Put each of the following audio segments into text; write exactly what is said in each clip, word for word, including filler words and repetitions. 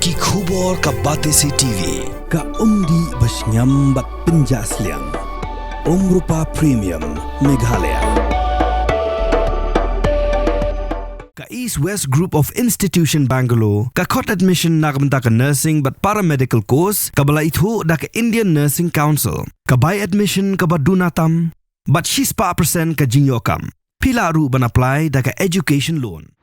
Ki khubor ka Batesi T V, ka umdih ba shngiam bad pynjah sliang. Umrupa Premium, Meghalaya. Ka East West Group of Institution Bangalore, ka khot admission na ka bynta ka nursing bad paramedical course, kaba la ithuh da ka Indian Nursing Council, ka bai admission kaba duna tam, bad shispah percent ka jingïoh kam. Phi lah ruh ban apply da ka education loan.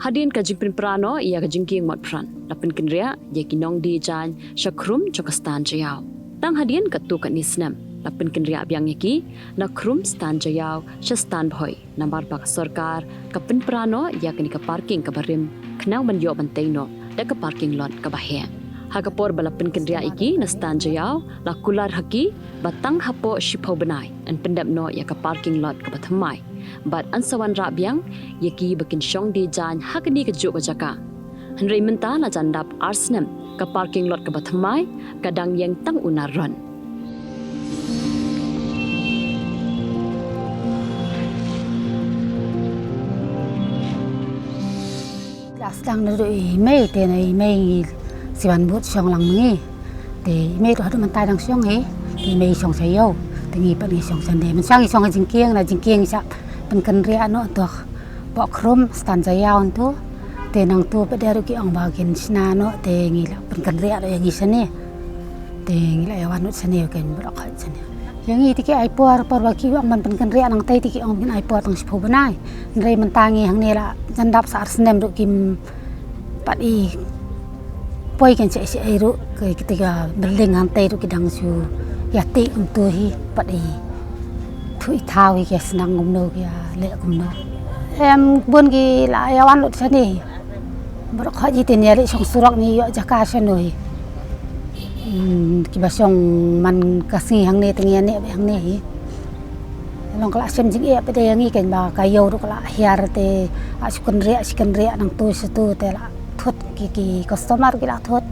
Hadien ka jingpynpra noh ïa ka jingkieng mot phran, la pynkynriah ïa ki nongdie jaiñ sha khrum jong ka Stan Jaiaw. Tang hadien katto katne snem, la pynkynriah biang ïa ki na khrum Stan Jaiaw sha Stan Bhoi, namar ba ka sorkar ka pynpra noh ïa kane ka parking kaba rim, khnang ban ïoh ban tei noh da ka parking lot kaba heh. Ha ka por ba la pynkynriah ïa ki na Stan Jaiaw, la kular ha ki ba tang hapoh shiphew bnai yn pyndep noh ïa ka parking lot kaba thymmai, bad yn sa wanrah biang ïa ki ba kin shong die jaiñ ha kane kajuh ka jaka. Hynrei mynta la jan dap ar snem, ka parking lot kaba thymmai ka dang ïeng tang u nar ron. La sdang naduh i Mei, te na i Mei ngi sa wan bud shong lang ma ngi. Te i Mei ruh haduh mynta dang shong hi. Te i Mei i shong sha ïew, te ngi pat ngi shong sha ne. Mynshwa ngi shong ha jingkieng, na jingkieng ngi sa pynkynriah noh to hapoh khrum Stan Jaiaw hangto. Te nangto pat de ruh ki ong ba kin shna noh, te ngi la pynkynriah noh ïa ngi shane. Te ngi la ïa wan lut shane, ken baroh khoit shane. Ïa ngi te ki ai por, por ba ki ong ban pynkynriah nangtei te ki ong kin ai por tang shiphew bnai. Hynrei mynta ngi hangne la jan dap sa ar snem ruh kim pat i poi ken seh seh ruh, ki, kita ka building hangtei ruh ki dang shu ïa tih kumto hi, pat i thuh i thaw hi, ki ïa sdang kumno, ki ïa leh kumno. Em, bun ki la ïa wan lut shane hi. Baroh khoit hi te ngi ïa leit shong surok, ngi ïoh jaka shano hi. Hmm, kiba shong man ka sngi hangne te ngi ïa neh beit hangne hi. Long ka la shem jingeh pat de ïa ngi, ken ba ka ïew ruh ka la hiar, te la shu kynriah, shu kynriah nangto shato, te la thut ki, ki customer ki la thut.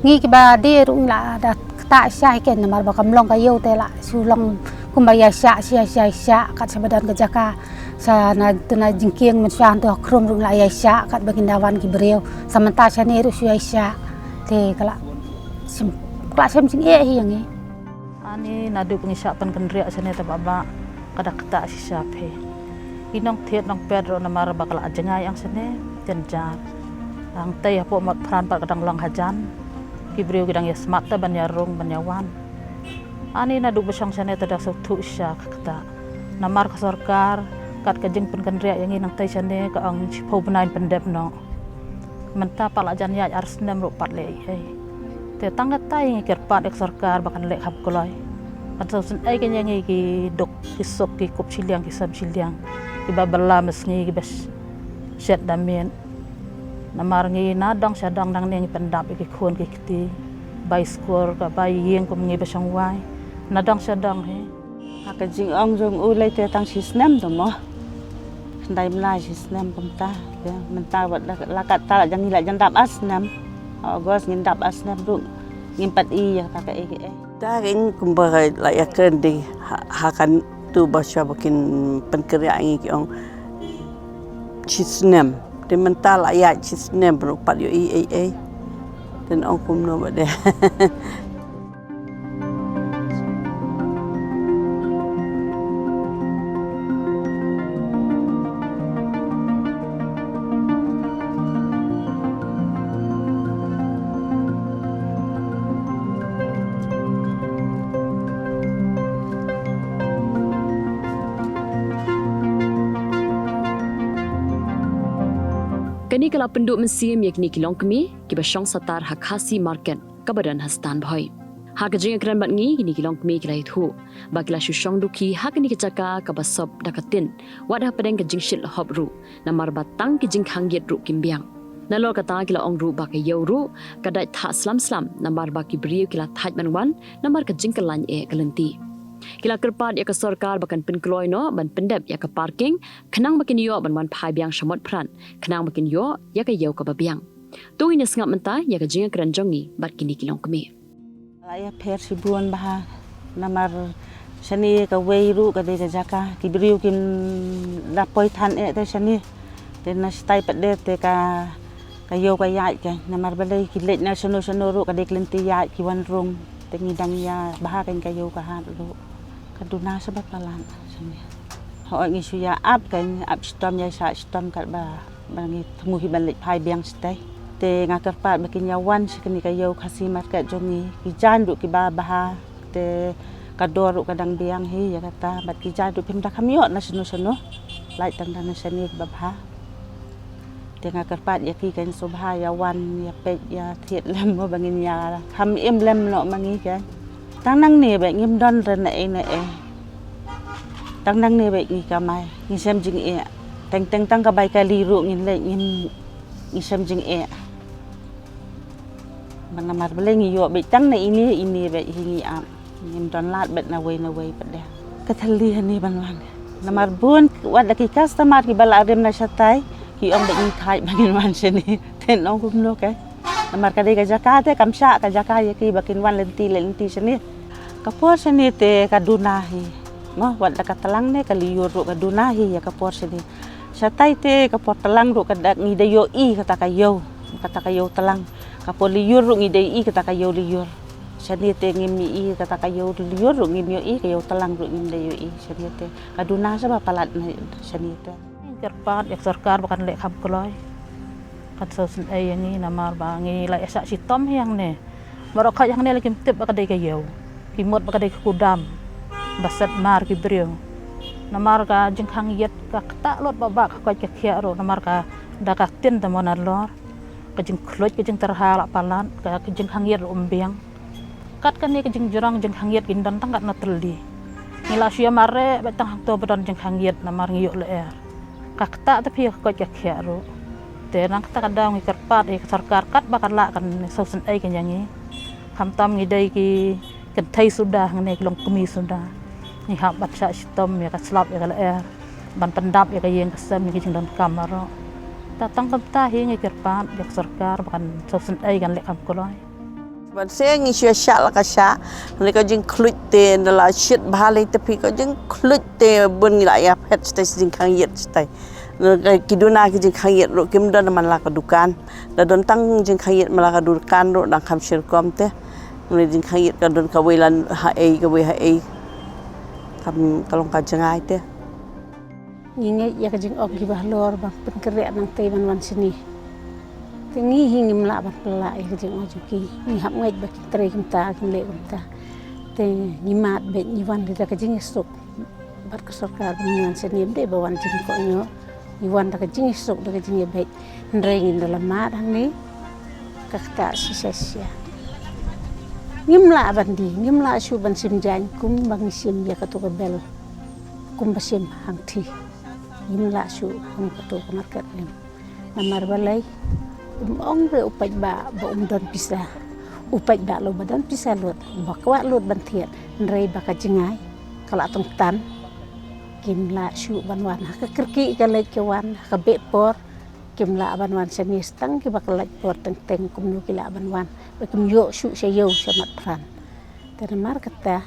Ngi kiba die ruh ngi la da ktah shisha hi ken, namar ba kam long ka ïew, te la shu long kumba ïaishah, shu ïaishah, ïaishah kat shaba don ka jaka. Sha na, to na jingkieng mynshwa hangto ha khrum ruh ngi la ïaishah kat ba kin da wan ki briew. Sa mynta shane ruh shu ïaishah. Te ka la shem, ka la shem jingeh hi ïa ngi. Ani naduh ba ngi shah pynkynriah shane te baba ka da ktah shisha phi. Ki nongthied nongpet ruh namar ba ka la jngai ang shane, jynjar. Hangtei hapoh Motphran pat ka dang long hajan. Ki briew ki dang ïa smat te ban ïa rung ban ïa wan. Ani naduh ba shong shane te da sngewthuh shisha ka ktah. Namar ka sorkar, kat ka jingpynkynriah ïa ngi nangtei shane ka ong shiphew bnai pyndep noh. Mynta pat la jan ïaid ar snem ruh pat leh ei ei. Te tang katta ngi kyrpad ïa ka sorkar ba kan leh kham kloi. Kan sngewsynei kein ïa ngi ki duk ki suk, ki kup shiliang ki sem shiliang, kiba bylla mynsngi, kiba sh-, shet da miet. Namar ngi na dong sha dong nangne ngi pyndap ïa ki khun ki kti. Bai skul ka bai ïing kum ngi ba shong wai. Na dong sha dong hi. Ha ka jingong jong u lei te tang shi snem to mo. Khyndai bnai shi snem kumta. Te mynta wat la, la katta la jan ngi la jan dap ar snem. Ha August ngin dap ar snem ruh. Ngim pat i ïa kata kaei kaei. Ta ka ing kumba la ïa kren dei ha, ha katu ba shwa ba kin pynkynriah ïa ngi ki ong shi snem. Te mynta la ïaid shi snem ruh pat ïohi ei ei. Te ong kumno ba dei. Kane ka la pynduh mynsiem ïa kine ki longkmie kiba shong satar ha Khasi Market kaba don ha Stan Bhoi. Ha ka jingïakren bad ngi, kine ki longkmie ki la ïathuh ba ki la shu shong dukhi ha kane ka jaka kaba sop da ka tin, wat hapdeng ka jingshit lhop ruh, namar ba tang ki jingkhang ïit ruh kim biang. Nalor kata ki la ong ruh ba ka ïew ruh ka dait thah slam slam, namar ba ki briew ki la thait ban wan namar ka jingkyllaiñ eh ka lynti. Ki la kyrpad ïa ka sorkar ba kan pynkloi noh ban pyndep ïa ka parking, khnang ba kin ïoh ban wan phai biang sha Motphran, khnang ba kin ïoh ïa ka ïew kaba biang. To ngin ïa sngap mynta ïa ka jingïakren jong ngi bad kine ki longkmie. La ïapher shibun bha, namar shane kawei ruh ka dei ka jaka, ki briew kim da poi than eh te shane. Te na shatai pat de te ka, ka ïew ka ïaid ka, namar balei ki leit na shano shano ruh ka dei ka lynti ïaid, ki wan rung. Te ngi dang ïa bha ka, ka ïew ka hat ruh. Ka duna sa ba palat shane. Hooid, ngi shu ïa ap ka, ap shitom ïa shah shitom katba ba ngi thmu hi ban leit phai biang shatai. Te nga kyrpad ba kin ïa wan sha kane ka ïew Khasi Market jong ngi. Ki jaiñ ruh kiba bha. Te ka dor ruh ka dang biang hi ïa kata, bad ki jaiñ ruh phim da kham ïoh na shano shano. Lait tang da na shane ba bha. Te nga kyrpad ïa ki kan sngewbha ïa wan ïa peit ïa thied lem mo ba ngin ïa kham im lem noh ma ngi kan. Tang nangne beit ngim don re na ei na ei. Tang nangne beit ngi kamai, ngi shem jingeh. Teng teng tang ka bai kali ruh ngin leit ngim, ngi shem jingeh. Ba namar balei ngi ïoh beit tang na ine ine beit hi ngi ap. Ngim don lad beit na wei na wei pat de. Ka thylli hani ban wan. Namar bun wat da ki customer kiba la rim na shatai, ki ong beit ngi thait ba ngin wan shane. Te ong kumno kai. Namar ka dei ka jaka te kam shah ka jaka ïa ki ba kin wan lynti lynti shane. Ka por shane te ka duna hi. Mo, wat da ka tlang ne ka lyiur ruh ka duna hi ïa ka por shane. Shatai te ka por tlang ruh ka da ngi da ïohi kata ka ïew, kata ka ïew tlang. Ka por lyiur ruh ngi da ïohi kata ka ïew lyiur. Shane te ngim ïohi kata ka ïew lyiur ruh ngim ïohi, ka ïew tlang ruh ngim da ïohi. Shane te ka duna sa ba palat na shane te. Ngi kyrpad ïa ka sorkar ba kan leh kham kloi. Kan sngewsynei ïa ngi namar ba ngi la ïa shah shitom hi hangne. Baroh khoit hangne la kim tip ba ka dei ka ïew. Ki mut ba ka dei ka kudam. Ba set mar ki briew. Namar ka jingkhang ïit ka ktah lut ba ba ka koit ka khiah ruh namar ka da ka tin da mon alor. Ka jingkhluit ka jingtyrha la palat ka jingkhang ïit ruh um biang. Kat kane ka jingjrong jingkhang ïit kin don tang kat na tylli. Ngi la shu ïa mareh beit tang hangto ba don jingkhang ïit namar ngi ïoh lyer. Ka ktah te phi ka koit ka khiah ruh. Te nang kata ka daw ngi kyrpad ïa ka sorkar kat ba ka lah kan sngewsynei kan ïa ngi. Khamtam ngi dei ki kynthei suda hangne ki longkmie suda. Ngi hap ban shah shitom ïa ka slap ïa ka lyer. Ban pyndap ïa ka ïing ka sem ïa ki jingdonkam baroh. Ta tang kumta hi ngi kyrpad ïa ka sorkar ba kan sngewsynei kan leh kham kloi. Ban se ngi shu shah la ka shah. Ngi ka jingkhluit te nda la shit bha lei te phi ka jingkhluit te bun ngi la ïa phet shatai jingkhang ïit shatai. Ngi ki duna ki jingkhang ïit ruh kim don man la ka dukan. Da don tang jingkhang ïit man la ka dukan ruh dang kham shirkom te. Ngi jingkhang ïit ka don kawei lan ha ei kawei ha ei. Kam ka long ka jngai te. Ngi ngeit ïa ka jingong kiba halor ban pynkhreh nangtei ban wan shane. Te ngi hi ngim lah ban pynlah ïa ka jingong jong ki. Ngi hap ngeit ba ki trei kumta, ki leh kumta. Te ngi mad beit ngi wan da ka jingïasuk. Bad ka sorkar ba ngi wan shane ym dei ba wan jingkohnguh. Ngi wan da ka jingïasuk, da ka jingïabeit. Hynrei ngin da la mad hangne. Ka ktah shisha shisha. Ngim lah ban die, ngim lah shuh ban shim jaiñ kumba ngi shim ïa kato ka bel. Kumba shim hangthie. Ngim lah shuh kum kato ka market lem. Namar balei? Um ong re u paidbah ba um don pisa. U paidbah lo ba don pisa lut, ba kwah lut ban thied, hynrei ba ka jngai ka la tong tan. Kim lah shuh ban wan ha ka kyrkieh ka leit ka wan ha ka beh por. Kim lah ban wan shane, tang kiba ka lait por teng teng kumno ki lah ban wan. Ba kim ïoh shuh sha ïew sha Motphran. Te namar kata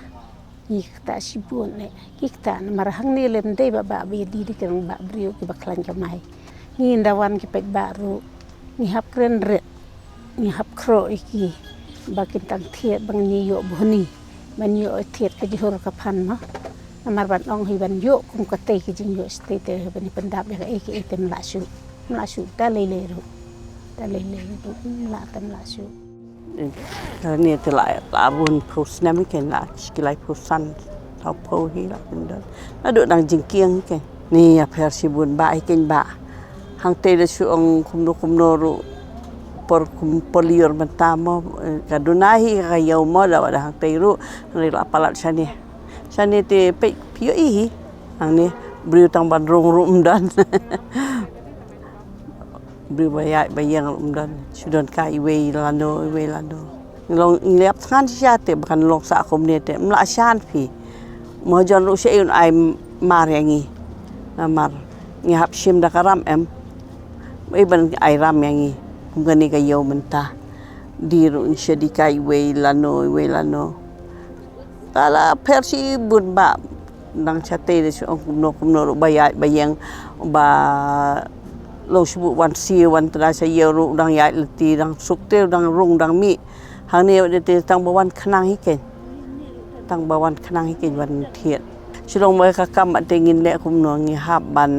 ngi ktah shibun ne. Ki ktah namar hangne lem dei ba ba ba ïa die die ki rangbah briew kiba khlaiñ kamai. Ngi ynda wan ki paidbah ruh ngi hap kren rit. Ngi hap khroh ïa ki ba kin tang thied ba ngin ïoh bun hi. Ban ïoh thied ka jhur ka phan mo. Namar ban ong hi ban ïoh kum katei ki jingïoh shatei te ban pyndap ïa kaei kaei te ym lah shuh. Ym lah shuh ta lei lei ruh. Ta lei lei ruh ym lah, ta ym lah shuh. Kane te la, la bun phew snem ken, la shi ki lai phew san, saw phew hi la bun don. Naduh dang jingkieng ken. Ni ïapher shibun ba hi ken ba. Hangtei da shu ong kumno kumno ruh por kum por lyiur mynta mo, eh, ka duna hi ka ïew mo da wada hangtei ruh, hynrei la palat shane. Shane te peit phi ïohi hi. Hangne briew tang ban rung ruh ym don. Briew ba ïaid ba ïeng ruh ym don. Shu don ka iwei lano, iwei lano. Ngi long ngi leh ap thngan shisha te ba kan long sah kumne te ym lah shan phi. Mahajon ruh shaei un ai mar ïa ngi. Namar ngi hap shim da ka ram em. Ei ban ai ram ïa ngi. Kum kane ka ïew mynta. Dei ruh ngi sha dei kai iwei lano, iwei lano. Te la pher shibun ba dang shatei da shu ong kumno kumno ruh ba ïaid ba ïeng ba long shu buh wan siew wan trai sha ïew ruh dang ïaid lynti dang suk te dang rung dang mih. Hangne wat te tang ba wan khnang hi keiñ. Tang ba wan khnang hi keiñ wan thied. Shu long ba ka kam te ngin leh kumno ngi hap ban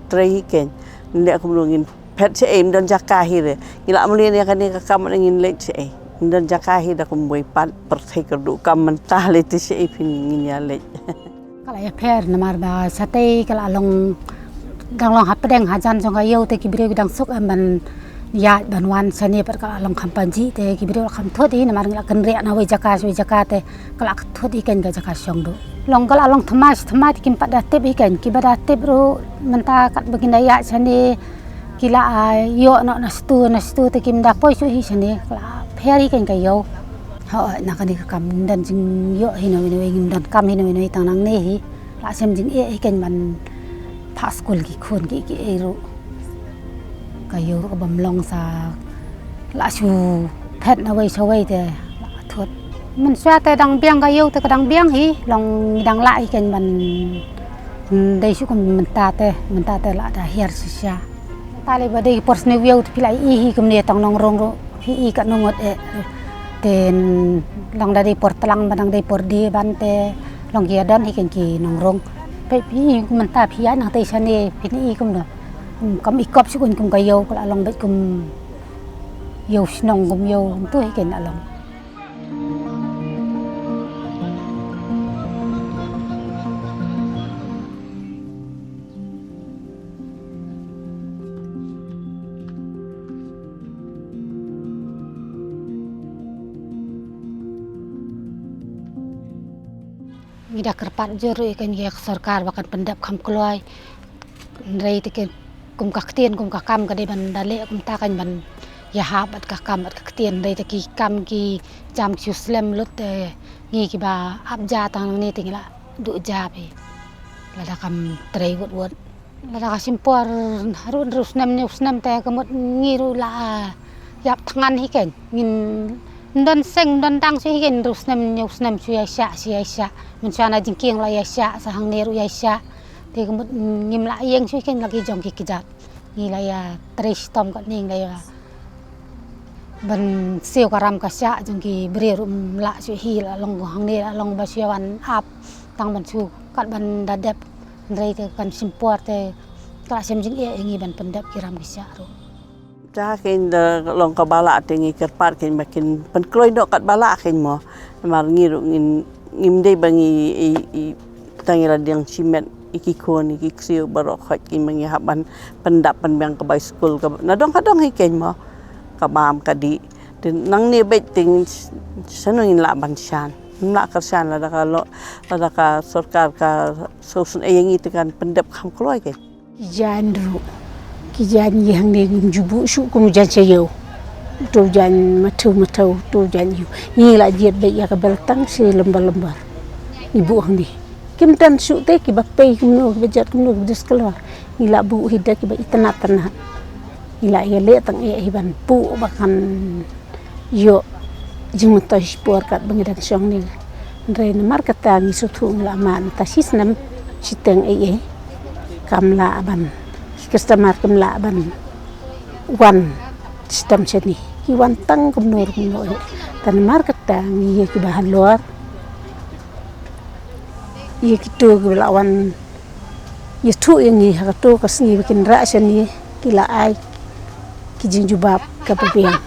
trei hi keiñ. Ngin leh kumno ngin phet shaei ym don jaka hi re. Ngi la mlien ïa kane ka kam ngin leit shaei. Ym don jaka hi da kum boi pat pyrthei kyrduh kam mynta leit te shaei phin ngin ïa leit. Ka la ïapher namar ba shatei ka la long dang long hapdeng hajan jong ka ïew te ki briew ki dang suk em ban ïaid ban wan shane pat ka la long kham panji te ki briew la kham thut hi namar ngi la kynriah na wei jaka sha wei jaka te ka la thut hi keiñ ka jaka shong duh. Long ka la long thymmai thymmai te kim pat da tip hi keiñ kiba da tip ruh mynta katba kin da ïaid shane ki la, ah, ïoh noh na stu na stu te kim da poi shuh hi shane ka la pher hi keiñ ka ïew. Hooid na kane ka kam ngim don jingïoh hi na wei na wei ngim don kam hi na wei na wei tang nangne hi. La shem jingeh hi keiñ ban phah skul ki khun ki ki ei ruh. Ka ïew ruh ka bym long sa la shu phet na wei sha wei te la thut. Mynshuwa te dang biang ka ïew te ka dang biang hi long ngi dang lah hi keiñ ban dei shu kum mynta te mynta te la da hiar shisha. Tali ba dei por sniew ïew te phi la i hi kumne tang nongrung ruh phi i ka nongot eh. Te long da dei por tlang ba dang dei por die ban te long ki ïa don hi keiñ ki nongrung. Phi i mynta phi ïa nang te shane phi i kumno. Kam i kop shu kum ka ïew ka la long bad kum ïew shnong kum ïew kumtu hi keiñ la long. Ngi da kyrpad jur ïa ka sorkar ba kan pyndep kham kloi. Hynrei te kum ka ktien kum ka kam ka dei ban da leh kumta kan ban ïahap bad ka kam bad ka ktien hynrei te ki kam ki jam ki slem lut te ngi kiba ap ja tang nangne te ngi la duh ja phi. Lada kam trei wut wut. Lada ka shim por ruh hynriew snem hynñiew snem te ka mut ngi ruh la ïap thngan hi keiñ. Ngim don seng don dang shu hi keiñ hynriew snem hynñiew snem shu ïaishah shu ïaishah. Mynshuwa na jingkieng la ïaishah sa hangne ruh ïaishah. Te ka mut ngim la ïeng shu hi keiñ la ki jong ki kjat. Ngi la ïa trei shitom katne ngi la ïa ban siew ka ram ka shah jong ki briew ruh ym lah shu hi la long hangne la long ba shu ïa wan ap tang ban shu kat ban da dep. Hynrei te kan shim por te ka la shem jingeh ïa ngi ban pyndep ki ram ki shah ruh. Te ha keiñ da long kaba lah te ngi kyrpad keiñ ba kin pynkloi noh katba lah keiñ mo. Namar ngi ruh ngin ngim dei ba ngi i, i tang ïa la diang shimet ïa ki khun ïa ki ksiew baroh khoit keiñ ba ngi hap ban pyndap pynbiang ka bai skul ka na dong ka dong hi keiñ mo. Ka bam ka dih. Te nangne beit te shano ngin lah ban shan. Ngim lah kyrshan lada ka lo lada ka sorkar ka sosn ei ïa ngi te kan pyndep kham kloi keiñ. Ki jaiñ ruh ki jaiñ ngi hangne ngim ju buh shuh kum u jaiñ sha ïew. Uto u jaiñ mathew mathew uto u jaiñ ïew. Ngi la jied beit ïa ka bel tang shi lymbar lymbar. Ngi buh hangne kim tan shuh te kiba pei kumno kiba jot kumno kiba diskalor. Ngi la buh hi da kiba itynnat tynnat. Ngi la ïaleh tang eh hi ban buh ba kan ïoh jingmyntoi shipor katba ngi dang shong ne. Hynrei namar kata ngi sngewthuh ngi la mad mynta shi snem shiteng ei ei kam lah ban ki customer kam lah ban wan shitom shane ki wan tang kumno kumno eh. Te namar kata ngi ïa kiba halor ïa kito kiba la wan ïathuh ïa ngi ha kato ka sngi ba kin rah shane ki la ai ki jingjubab kaba biang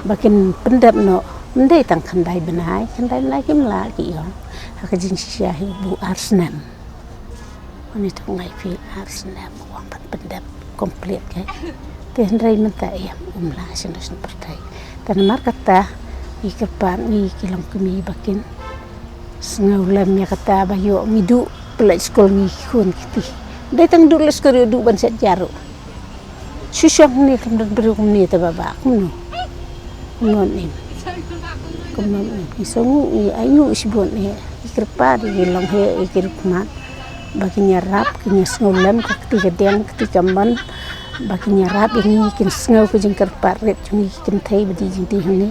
ba kin pyndep noh. Ym dei tang khyndai bnai khyndai bnai kim lah ki ong ha ka jingshisha hi u buh ar snem. Uni tu ngai phi ar snem u ong ban pyndep complete ka. Te hynrei mynta ïa um lah shano shano pyrthei. Te namar kata ngi kyrpad ngi ki longkmie ba kin sngew lem ïa kata ba ïoh ngi duh pynleit skul ngi ki khun kti. Dei tang duh leit skul ïoh duh ban shet jar ruh. Shu shong ne kam don briew kumne te ba ba kumno. Kumno nim. Kumno nim. Ngi sngew ngi ai ngi shibun ne. Kyrpad ïa ki longheh, ïa ki riewkhmat ba kin ïarap, kin ïasngewlem ka kti ka diang, ka kti kamon, ba kin ïarap ïa ngi, kin sngew ka jingkyrpad rit jong ngi, kin thei ba dei jingdih hangne.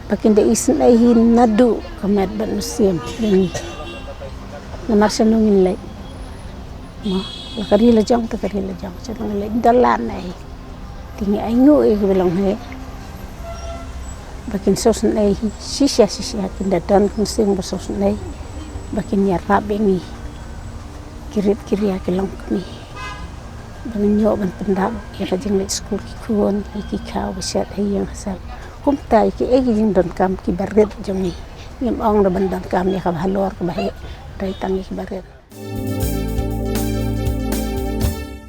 Ba kin da isynei hi naduh ka met bad mynsiem ïa ngi. Namar shano ngin leit? Mo, la ka ri la jong te ka ri la jong, shano ngin leit? Da lad ei. Te ngi ainguh ïa kiba long heh ba kin sngewsynei hi shisha shisha, kin da don ka mynsiem ba sngewsynei ba kin ïarap ïa ngi. Ki rit ki ria ki longkmie ba ngin ïoh ban pyndap ïa ka jingleit skul ki khun, ïa ki khaw ba shet ha ïing ha sem. Kumta ïa kiei ki jingdonkam kiba rit jong ngi, ngim ong da ban donkam ïa kaba halor kaba heh, hynrei tang ïa kiba rit.